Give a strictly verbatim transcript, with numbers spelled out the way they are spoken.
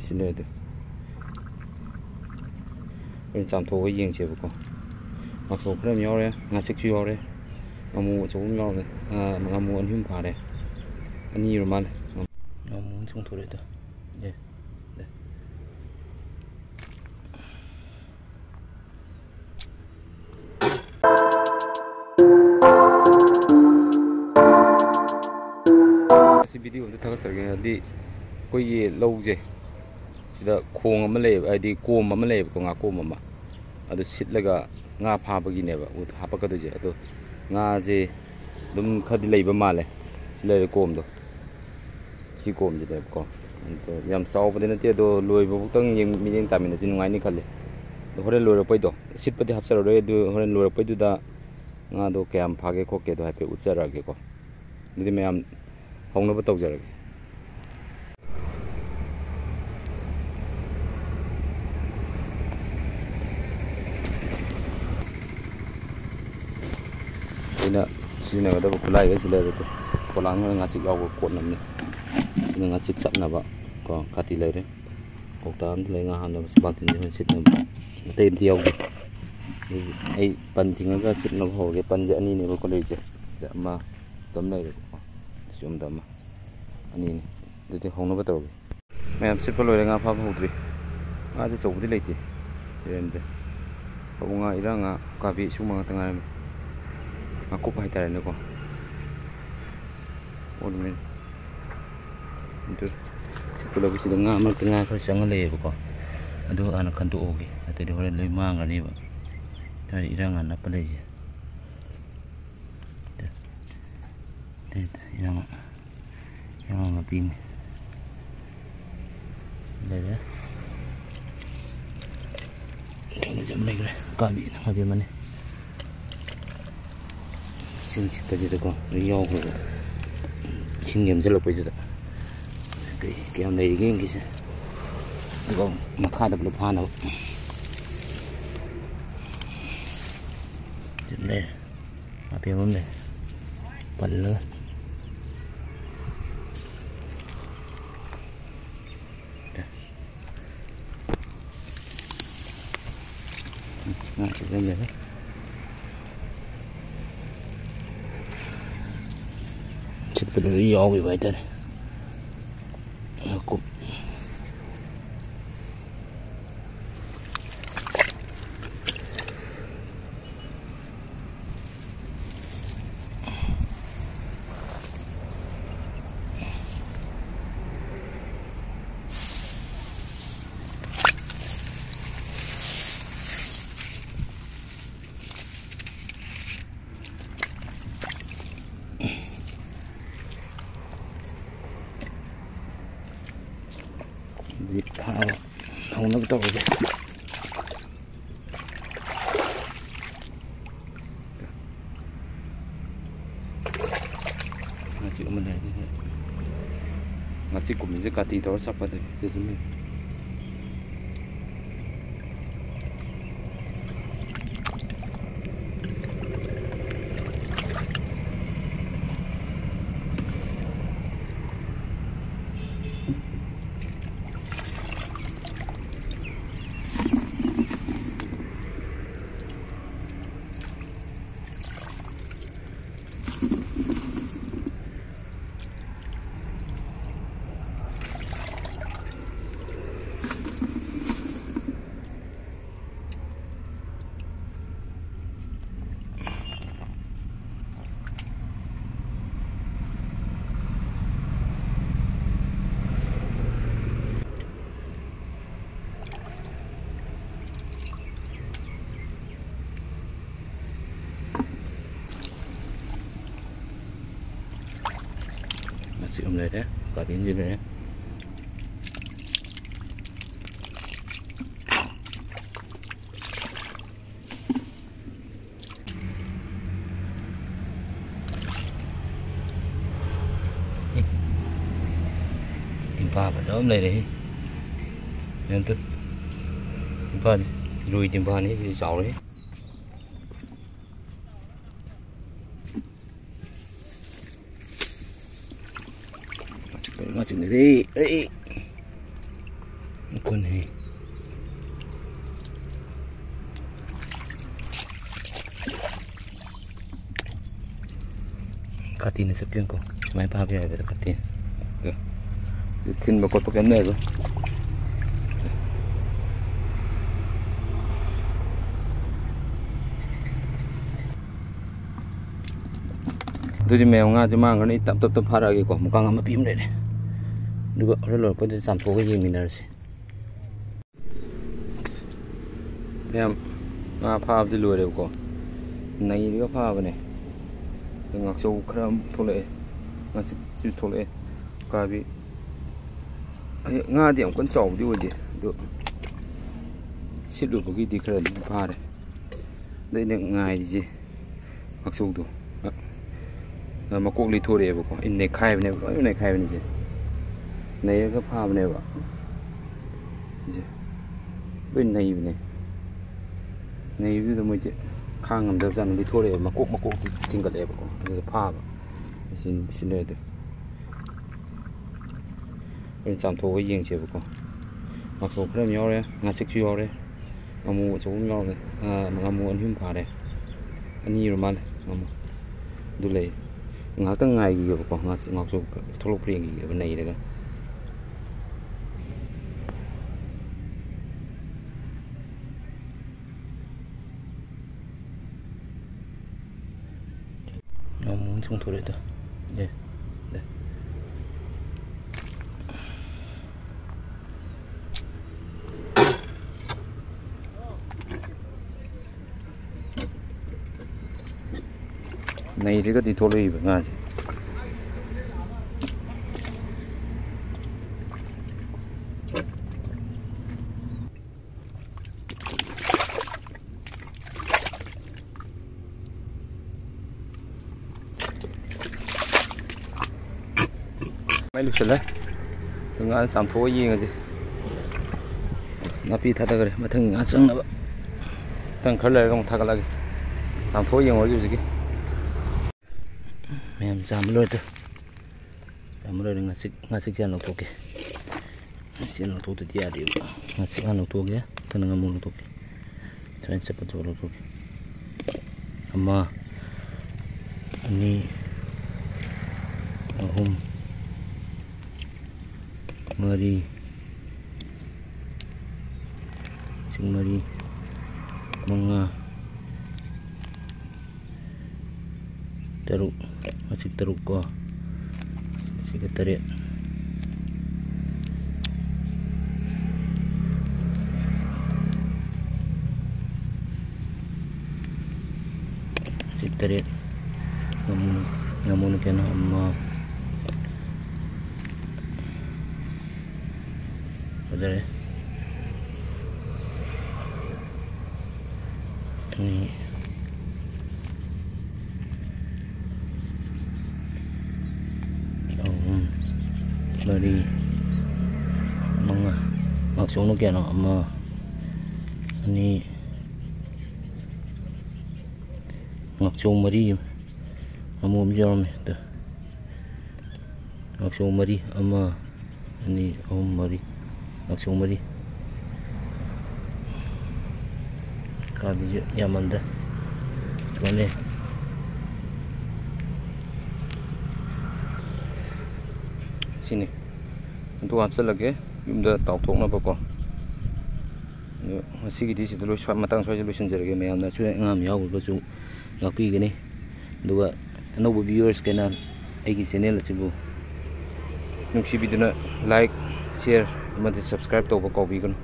ꯁꯤ ꯂꯩꯔꯦ ꯑꯗꯨ꯫ ꯑꯩꯈꯣꯏꯅ ꯆꯥꯝꯊꯣꯛꯑꯒ ꯌꯦꯡꯁꯦꯕꯀꯣ꯫ ꯉꯥꯊꯣꯛ ꯈꯔ ꯑꯃ ꯌꯥꯎꯔꯦ, ꯉꯥꯆꯤꯛꯁꯨ ꯌꯥꯎꯔꯦ, ꯉꯥꯃꯨ ꯑꯆꯧꯕ ꯑꯃ ꯌꯥꯎꯔꯦ, ꯑꯥ, ꯉꯥꯃꯨ ꯑꯅꯤ ꯑꯍꯨꯝ ꯐꯥꯔꯦ꯫ ꯑꯅꯤ ꯑꯣꯏꯔ ꯃꯥꯜꯂꯦ꯫ ꯉꯥꯃꯨ ꯑꯃ ꯆꯣꯡꯊꯣꯔꯛꯑꯦ ꯑꯗꯣ꯫ ꯑꯦ, ꯑꯦ꯫ ꯑꯁꯤ ꯚꯤꯗꯤꯑꯣ ꯑꯝꯇ ꯊꯥꯒꯠꯆꯔꯒꯦ꯫ ꯍꯥꯏꯗꯤ ꯑꯩꯈꯣꯏꯒꯤ ꯂꯧꯁꯦ, ꯁꯤꯗ ꯈꯣꯡ ꯑꯃ ꯂꯩꯌꯦꯕ, ꯍꯥꯏꯗꯤ ꯀꯣꯝ ꯑꯃ ꯂꯩꯌꯦꯕꯀꯣ, ꯉꯥ ꯀꯣꯝ ꯑꯃ꯫ ꯑꯗꯨ ꯁꯤꯠꯂꯒ ꯉꯥ ꯐꯥꯕꯒꯤꯅꯦꯕ ꯎ ꯍꯥꯞꯄꯛꯀꯗꯣꯏꯁꯦ꯫ ꯑꯗꯣ ꯉꯥꯁꯦ ꯑꯗꯨꯝ ꯈꯔꯗꯤ ꯂꯩꯕ ꯃꯥꯜꯂꯦ꯫ ꯁꯤ ꯂꯩꯔꯦ ꯀꯣꯝꯗꯣ꯫ ꯁꯤ ꯀꯣꯝꯁꯤꯅꯦꯕꯀꯣ꯫ ꯑꯗꯣ ꯌꯥꯝ ꯆꯥꯎꯕꯗꯤ ꯅꯠꯇꯦ, ꯑꯗꯣ ꯂꯣꯏꯕꯕꯨꯛꯇꯪ ꯌꯦꯡ-, ꯃꯤꯠꯌꯦꯡ ꯇꯥꯃꯤꯟꯅꯁꯤ, ꯅꯨꯡꯉꯥꯏꯅꯤ ꯈꯜꯂꯤ꯫ ꯑꯗꯣ ꯍꯣꯔꯦꯟ ꯂꯣꯏꯔꯛꯄꯩꯗꯣ, ꯁꯤꯠꯄꯗꯤ ꯍꯥꯞꯆꯔꯔꯣꯏ, ꯑꯗꯨ ꯍꯣꯔꯦꯟ ꯂꯣꯏꯔꯛꯄꯩꯗꯨꯗ ꯉꯥꯗꯣ ꯀꯌꯥꯝ ꯐꯥꯒꯦ ꯈꯣꯠꯀꯦꯗꯣ ꯍꯥꯏꯐꯦꯠ ꯎꯠꯆꯔꯛꯑꯒꯦꯀꯣ꯫ ꯑꯗꯨꯗꯤ ꯃꯌꯥꯝ ꯍꯧꯅꯕ ꯇꯧꯖꯔꯒꯦ꯫ ꯑꯩꯅ ꯁꯤꯖꯤꯟꯅꯒꯗꯕ ꯈꯨꯠꯂꯥꯏꯈꯩꯁꯤ ꯂꯩꯔꯦ꯫ ꯄꯣꯂꯥꯡ ꯍꯣꯏ ꯉꯥꯆꯤꯛ ꯌꯥꯎꯕ ꯀꯣꯠꯅꯕꯅꯤ꯫ ꯁꯤꯅ ꯉꯥꯆꯤꯛ ꯆꯞꯅꯕ ꯀꯣ, ꯀꯥꯇꯤ ꯂꯩꯔꯦ꯫ ꯀꯧꯇꯥ ꯑꯃꯗꯤ ꯂꯩ ꯉꯥ ꯍꯥꯞꯅꯕ, ꯕꯥꯜꯇꯤꯟꯁꯦ ꯍꯣꯔꯦꯟ ꯁꯤꯠꯅꯕ꯫ ꯑꯇꯩ ꯑꯃꯗꯤ ꯌꯥꯎꯗꯦ꯫ ꯑꯗꯨꯒꯤ ꯑꯩ ꯄꯟ ꯊꯤꯡꯉꯒ ꯁꯤꯠꯅꯕ ꯍꯧꯔꯒꯦ꯫ ꯄꯟꯁꯦ ꯑꯅꯤꯅꯦꯕꯀꯣ ꯂꯩꯔꯤꯁꯦ꯫ ꯁꯤꯗ ꯑꯃ, ꯁꯤꯗ ꯑꯃ ꯂꯩꯔꯦꯕꯀꯣ꯫ ꯁꯤꯁꯨ ꯑꯃꯗ ꯑꯃ꯫ ꯑꯅꯤꯅꯤ꯫ ꯑꯗꯨꯗꯤ ꯍꯧꯅꯕ ꯇꯧꯔꯒꯦ꯫ ꯃꯌꯥꯝ ꯁꯤꯠꯄ ꯂꯣꯏꯔꯦ, ꯉꯥ ꯐꯥꯕ ꯍꯧꯗ꯭ꯔꯤ꯫ ꯉꯥꯗꯤ ꯑꯆꯧꯕꯗꯤ ꯂꯩꯇꯦ꯫ ꯂꯩꯔꯝꯗꯦ꯫ ꯐꯕꯧ ꯉꯥ, ꯏꯔꯥꯡ ꯉꯥ, ꯎꯀꯥꯕꯤ ꯁꯤꯒꯨꯝꯕ ꯉꯥꯛꯇ ꯉꯥꯏꯔꯝꯃꯦ꯫ ꯉꯥꯀꯨꯞ ꯍꯥꯏꯇꯥꯔꯦꯅꯦꯀꯣ꯫ ꯑꯣꯟꯃꯦꯟ꯫ ꯑꯗꯨ ꯁꯤ ꯄꯨꯂꯞꯀꯤꯁꯤꯗ ꯉꯥ ꯃꯔꯛꯇ ꯉꯥ ꯈꯔ ꯆꯪꯉ ꯂꯩꯌꯦꯕꯀꯣ꯫ ꯑꯗꯨ ꯍꯥꯟꯅ ꯈꯟꯗꯣꯛꯍꯧꯒꯦ꯫ ꯅꯠꯇ꯭ꯔꯗꯤ ꯍꯣꯔꯦꯟ ꯂꯣꯏ ꯃꯥꯡꯈ꯭ꯔꯅꯦꯕ꯫ ꯁ꯭ꯋꯥꯏꯗ ꯏꯔꯥꯡ ꯉꯥ ꯅꯞꯄ ꯂꯩꯔꯤꯁꯦ꯫ ꯏꯔꯥꯡ ꯉꯥ꯫ ꯏꯔꯥꯡ ꯃꯄꯤꯅꯤ꯫ ꯂꯩꯔꯦ꯫ ꯁꯣꯝꯗꯁꯨ ꯑꯃ ꯂꯩꯈ꯭ꯔꯦ꯫ ꯎꯀꯥꯕꯤ, ꯎꯀꯥꯕꯤ ꯑꯃꯅꯤ꯫ ꯏꯁꯤꯡ ꯁꯤꯠꯄꯁꯤꯗꯀꯣ ꯂꯣꯏ ꯌꯥꯎꯈ꯭ꯔꯕ꯫ ꯏꯁꯤꯡ ꯌꯥꯝꯁꯤꯜꯂꯛꯄꯩꯗꯨꯗ꯫ ꯀꯩ ꯀꯌꯥꯝ ꯂꯩꯔꯤꯒꯦ ꯌꯦꯡꯒꯦꯁꯦ꯫ ꯑꯗꯨꯒ ꯃꯈꯥꯗ ꯄꯨꯂꯞ ꯐꯥꯅꯕ꯫ ꯁꯤꯗ ꯂꯩꯔꯦ꯫ ꯑꯄꯦꯝꯕ ꯑꯃ ꯂꯩ꯫ ꯄꯜꯂꯒ꯫ ꯉꯥ ꯆꯤꯛꯂꯝꯗꯦꯗ꯫ ꯆꯤꯛꯄꯗꯁꯨ ꯌꯥꯎꯈꯤꯕ ꯍꯥꯏꯇꯥꯔꯦ꯫ ꯉꯥꯀꯨꯞ꯫ ꯑꯗꯨꯗꯤ ꯐꯥꯕ ꯍꯧꯅꯕ ꯇꯧꯔꯁꯦ꯫ ꯉꯥꯆꯤꯛ ꯑꯃ ꯂꯩꯔꯦ꯫ ꯉꯥꯆꯤꯛ ꯀꯨꯝꯕꯁꯦ ꯀꯥꯇꯤ ꯇꯧꯔ ꯆꯞꯄꯗꯤ ꯁꯤꯁꯨ ꯂꯩ꯫ ꯃꯁꯤ ꯑꯃ ꯂꯩꯔꯦ, ꯀꯥꯇꯤꯟꯁꯤ ꯂꯩꯔꯦ꯫ ꯇꯤꯝꯐꯥ ꯐꯖꯕ ꯑꯃ ꯂꯩꯔꯦꯍꯦ꯫ ꯌꯦꯡꯉꯨ ꯇꯨ꯫ ꯇꯤꯝꯐꯥꯁꯦ꯫ ꯏꯔꯣꯏ ꯇꯤꯝꯐꯥꯅꯤ ꯁꯤ, ꯆꯥꯎꯔꯦꯍꯦ꯫ ꯉꯥ ꯆꯤꯛꯂꯦ, ꯉꯥ ꯆꯤꯛꯂꯦ꯫ ꯑꯩ, ꯑꯩ꯫ ꯃꯈꯨꯟ ꯍꯦ꯫ ꯀꯥꯇꯤꯅ ꯆꯠꯄꯤꯌꯨꯀꯣ꯫ ꯁꯨꯃꯥꯏꯅ ꯐꯥꯕ ꯌꯥꯏꯕ ꯑꯗꯣ ꯀꯥꯇꯤꯅ꯫ ꯑꯗꯣ ꯊꯤꯟꯕ ꯈꯣꯠꯄ ꯀꯩꯝ ꯂꯩꯔꯣꯏ꯫ ꯑꯗꯨꯗꯤ ꯃꯌꯥꯝ, ꯉꯥꯁꯦ ꯃꯥꯡꯈ꯭ꯔꯅꯤ, ꯑꯩ ꯇꯞ ꯇꯞ ꯇꯞ ꯐꯥꯔꯛꯑꯒꯦꯀꯣ꯫ ꯃꯨꯀꯥ ꯉꯥ ꯃꯄꯤ ꯑꯃ ꯂꯩꯔꯦ, ꯑꯗꯨꯒ ꯍꯣꯔꯦꯟ ꯂꯣꯏꯔꯛꯄꯗ ꯆꯥꯝꯊꯣꯛꯑꯒ ꯌꯦꯡꯃꯤꯟꯅꯔꯁꯤ꯫ ꯃꯌꯥꯝ, ꯉꯥ ꯐꯥꯕꯗꯤ ꯂꯣꯏꯔꯦꯕꯀꯣ, ꯅꯩꯔꯒ ꯐꯥꯕꯅꯦ꯫ ꯑꯗꯣ ꯉꯥꯛꯆꯧ ꯈꯔ ꯑꯃ ꯊꯣꯛꯂꯛꯑꯦ, ꯉꯥꯆꯤꯛꯁꯨ ꯊꯣꯛꯂꯛꯑꯦ, ꯎꯀꯥꯕꯤ꯫ ꯑꯩ ꯉꯥꯗꯤ ꯌꯥꯝ ꯀꯟꯅ ꯆꯥꯎꯕꯗꯤ ꯑꯣꯏꯗꯦ, ꯑꯗꯣ ꯁꯤꯠꯂꯨꯕꯒꯤꯗꯤ ꯈꯔ ꯑꯗꯨꯝ ꯐꯥꯔꯦ꯫ ꯑꯗ ꯑꯩꯅ ꯉꯥꯏꯔꯤꯁꯦ ꯉꯥꯛꯆꯧꯗꯣ꯫ ꯑ, ꯃꯀꯣꯛ ꯂꯩꯊꯣꯔꯛꯑꯦꯕꯀꯣ꯫ ꯑꯩ ꯅꯩꯈꯥꯏꯕꯅꯦꯕ, ꯂꯣꯏꯅ ꯅꯩꯈꯥꯏꯕꯅꯤꯁꯦ꯫ ꯅꯩꯔꯒ ꯐꯥꯕꯅꯦꯕ꯫ ꯁꯤꯁꯦ ꯂꯣꯏ ꯅꯩꯕꯅꯦ꯫ ꯅꯩꯕꯗꯨꯗ ꯃꯣꯏꯁꯦ ꯈꯥꯡ ꯉꯝꯗꯕꯖꯥꯠꯅꯤ, ꯂꯩꯊꯣꯔꯛꯑꯦꯕ꯫ ꯃꯀꯣꯛ, ꯃꯀꯣꯛꯇꯤ ꯊꯤꯡꯒꯠꯂꯛꯑꯦꯕꯀꯣ꯫ ꯑꯗꯨꯗ ꯐꯥꯕ꯫ ꯁꯤ, ꯁꯤ ꯂꯩꯔꯦ ꯑꯗꯨ꯫ ꯑꯩꯅ ꯆꯥꯝꯊꯣꯛꯑꯒ ꯌꯦꯡꯁꯦꯕꯀꯣ꯫ ꯉꯥꯆꯧ ꯈꯔ ꯑꯃ ꯌꯥꯎꯔꯦ, ꯉꯥꯆꯤꯛꯁꯨ ꯌꯥꯎꯔꯦ, ꯉꯥꯃꯨ ꯑꯆꯧꯕ ꯑꯃ ꯌꯥꯎꯔꯦ, ꯑ, ꯉꯥꯃꯨ ꯑꯅꯤ ꯑꯍꯨꯝ ꯐꯥꯔꯦ, ꯑꯅꯤ ꯑꯣꯏꯔ ꯃꯥꯜꯂꯦ ꯉꯥꯃꯨ꯫ ꯑꯗꯨ ꯂꯩ꯫ ꯉꯥꯏꯍꯥꯛꯇꯪ ꯉꯥꯏꯈꯤꯒꯦꯕꯀꯣ, ꯉꯥꯆꯤꯛ, ꯉꯥꯆꯧ ꯊꯣꯛꯂꯛꯄ꯭ꯔꯥ ꯌꯦꯡꯈꯤꯒꯦꯕ ꯅꯩꯔꯒ꯫ ꯉꯥꯃꯨ ꯑꯃ ꯆꯣꯡꯊꯣꯔꯛꯑꯦꯗ꯫ ꯑꯦ, ꯑꯦ꯫ ꯅꯩꯔꯒꯗꯤ ꯊꯣꯛꯂꯛꯏꯕ ꯉꯥꯁꯦ꯫ ꯃꯩ ꯂꯨꯁꯜꯂꯦ꯫ ꯉꯥ ꯆꯥꯝꯊꯣꯛꯑ ꯌꯦꯡꯉꯁꯤ꯫ ꯅꯥꯄꯤ ꯊꯥꯗꯈ꯭ꯔꯦ꯫ ꯃꯊꯪ ꯉꯥ ꯆꯪꯅꯕ꯫ ꯃꯊꯪ ꯈꯔ ꯂꯩꯔꯒ ꯑꯃꯨꯛ ꯊꯥꯒꯠꯂꯛꯑꯒꯦ꯫ ꯆꯥꯝꯊꯣꯛꯑ ꯌꯦꯡꯉꯨꯔꯁꯤ ꯍꯧꯖꯤꯛꯀꯤ꯫ ꯃꯌꯥꯝ ꯆꯥꯝꯕ ꯂꯣꯏꯔꯦ꯫ ꯆꯥꯝꯕ ꯂꯣꯏꯔꯦ꯫ ꯉꯥꯆꯤꯛ, ꯉꯥꯆꯤꯛꯁꯦ ꯍꯥꯟꯅ ꯂꯧꯊꯣꯛꯀꯦ꯫ ꯁꯤ ꯂꯧꯊꯣꯛꯇꯗꯤ ꯌꯥꯗꯦꯕ꯫ ꯉꯥꯆꯤꯛ ꯍꯥꯟꯅ ꯂꯧꯊꯣꯛꯑꯒꯦ꯫ ꯃꯊꯪꯗ ꯉꯥꯃꯨ ꯂꯧꯊꯣꯛꯀꯦ꯫ ꯁꯨꯃꯥꯏꯅ ꯆꯠꯄꯗꯣ ꯂꯧꯊꯣꯛꯀꯦ꯫ ꯑꯃ, ꯑꯅꯤ, ꯑꯍꯨꯝ, ꯃꯔꯤ, ꯃꯁꯤꯡ ꯃꯔꯤ, ꯃꯉꯥ, ꯇꯔꯨꯛ, ꯃꯁꯤꯡ ꯇꯔꯨꯛ ꯀꯣ, ꯃꯁꯤꯡ ꯇꯔꯦꯠ꯫ ꯁꯤ ꯇꯔꯦꯠ꯫ ꯉꯥꯃꯨ-, ꯉꯥꯃꯨꯅ ꯀꯌꯥꯅꯣ? ꯑꯃ꯫ ꯐꯖꯔꯦ꯫ ꯑꯅꯤ꯫ ꯑꯍꯨꯝ, ꯃꯔꯤ, ꯃꯉꯥ꯫ ꯉꯥꯛꯆꯣꯡꯅ ꯀꯌꯥꯅꯣ? ꯑꯃ, ꯑꯅꯤ, ꯉꯥꯛꯆꯣꯡ ꯃꯔꯤ꯫ ꯉꯥꯃꯨ ꯑꯃꯁꯨ ꯌꯥꯎꯔꯝꯃꯦ꯫ ꯑꯗꯨ ꯉꯥꯛꯆꯣꯡ ꯃꯔꯤ, ꯑꯃ, ꯑꯅꯤ, ꯑꯍꯨꯝ, ꯃꯔꯤ꯫ ꯉꯥꯛꯆꯣꯡ ꯃꯔꯤ꯫ ꯀꯥꯕꯤꯁꯦ ꯌꯥꯝꯃꯟꯗ꯭ꯔꯦ꯫ ꯊꯣꯛꯍꯜꯂꯦ꯫ ꯁꯤꯅꯤ꯫ ꯑꯗꯨ ꯍꯥꯞꯆꯤꯜꯂꯒꯦ ꯌꯨꯝꯗ ꯇꯥꯎꯊꯣꯛꯅꯕꯀꯣ꯫ ꯑꯗꯨ ꯉꯁꯤꯒꯤꯗꯤ ꯁꯤꯗ ꯂꯣꯏ-, ꯁ꯭ꯋꯥꯏ-, ꯃꯇꯥꯡ ꯁ꯭ꯋꯥꯏꯗ ꯂꯣꯏꯁꯤꯟꯖꯔꯒꯦ꯫ ꯃꯌꯥꯝꯅ ꯑꯁꯣꯏ ꯑꯉꯥꯝ ꯌꯥꯎꯔꯒꯁꯨ ꯉꯥꯛꯄꯤꯒꯅꯤ꯫ ꯑꯗꯨꯒ ꯑꯅꯧꯕ viewers ꯀꯩꯅ ꯑꯩꯒꯤ channel ꯑꯁꯤꯕꯨ ꯅꯨꯡꯁꯤꯕꯤꯗꯨꯅ like, share ꯑꯃꯗꯤ subscribe ꯇꯧꯕ ꯀꯥꯎꯕꯤꯒꯅꯨ꯫